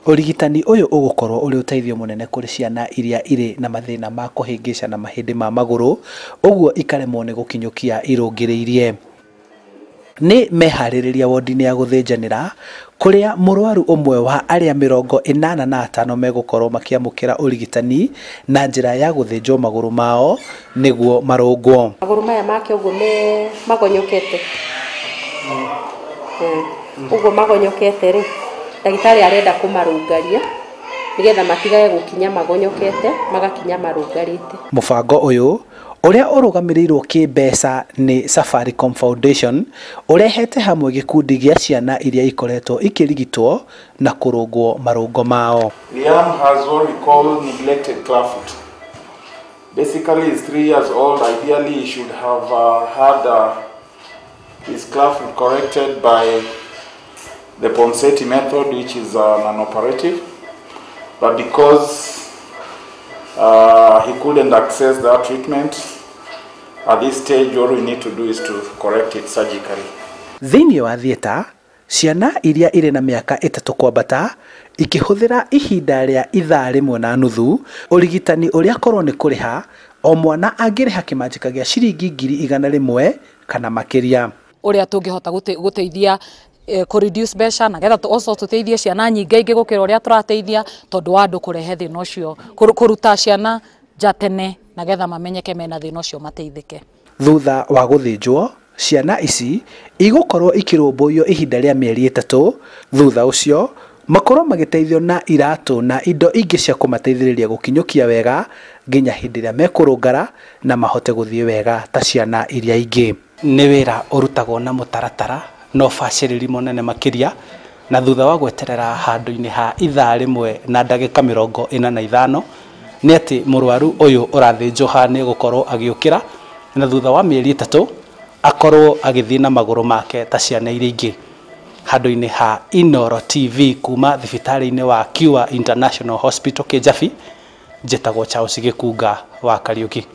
Ũrigitani ũyũ ũgũkorwo ũrĩ ũteithio mũnene kũrĩ ciana iria irĩ na mathĩna ma kũhĩngĩcana mahĩndĩ ma magũrũ, ũguo ikaremwo nĩ gũkinyũkia irũngĩrĩirie. Nĩ meharĩrĩria wondi-inĩ ya gũthĩnjanĩra kũrĩa mũrwaru ũmwe wa arĩa 85 megũkorwo makĩamũkĩra ũrigitani na njĩra ya gũthĩnjwo magũrũ mao nĩguo marũngwo. Magũrũ maya make ũguo me magonyokete, ũguo magonyokete rĩ, ndagĩtarĩ arenda kũmarũngaria nĩgetha matigage gũkinya magonyokete, magakinya marũngarĩte. Mũbango ũyũ ũrĩa ũrũgamĩrĩirwo kĩmbeca nĩ Safaricom Foundation ũrehete hamwe gĩkundi gĩa ciana iria ikoretwo ikĩrigitwo na kũrũngwo marũngo mao. Liam has what we call neglected clubfoot. Basically, he's 3 years old. Ideally, he should have had his clubfoot corrected by the Ponseti method, which is non-operative. But because he couldn't access that treatment, at this stage, all we need to do is to correct it surgically. Thĩinĩ wa theatre, ciana iria irĩ na mĩaka 3 kwambata ikĩhũthĩra ihinda rĩa ithaa 1.5, ũrigitani ũrĩa korwo nĩ kũrĩha o mwana angĩrĩha kĩmanjĩka gĩa ciringi 100,000 kana makĩria. Ũrĩa tũngĩhota gũteithia kũ reduce mbeca na getha also tũteithie ciana nyingĩ ingĩ gũkĩra ũrĩa tũrateithia, tondũ wa andũ kũrehe thĩna ũcio, kũruta ciana nja tene na getha mamenyeke mena thĩna ũcio mateithĩke. Thutha wa gũthĩnjwo, ciana ici igũkorwo ikĩrũmbũiyo ihinda rĩa mĩeri 3. Thutha ũcio makorwo magĩteithio na iratũ na indo ingĩ cia kũmateithĩrĩria gũkinyũkia wega nginya hĩndĩ ĩrĩa mekũrũngara na mahote gũthiĩ wega ta ciana iria ingĩ. Nĩ wĩra ũrutagwo na mũtaratara na ũbacĩrĩri mũnene makĩria, na thutha wa gweterera handũ-inĩ ha ithaa 1:45 nĩ atĩ mũrwaru ũyũ ũrathĩnjwo haha nĩ gũkorwo agĩũkĩra, na thutha wa mĩeri 3 akorwo agĩthiĩ na magũrũ make ta ciana iria ingĩ. Handũ-inĩ ha Inooro TV kuma thibitarĩ-inĩ wa Cure International Hospital Kĩjabi, njĩtagwo Charles Gĩkunga wa Kariũki.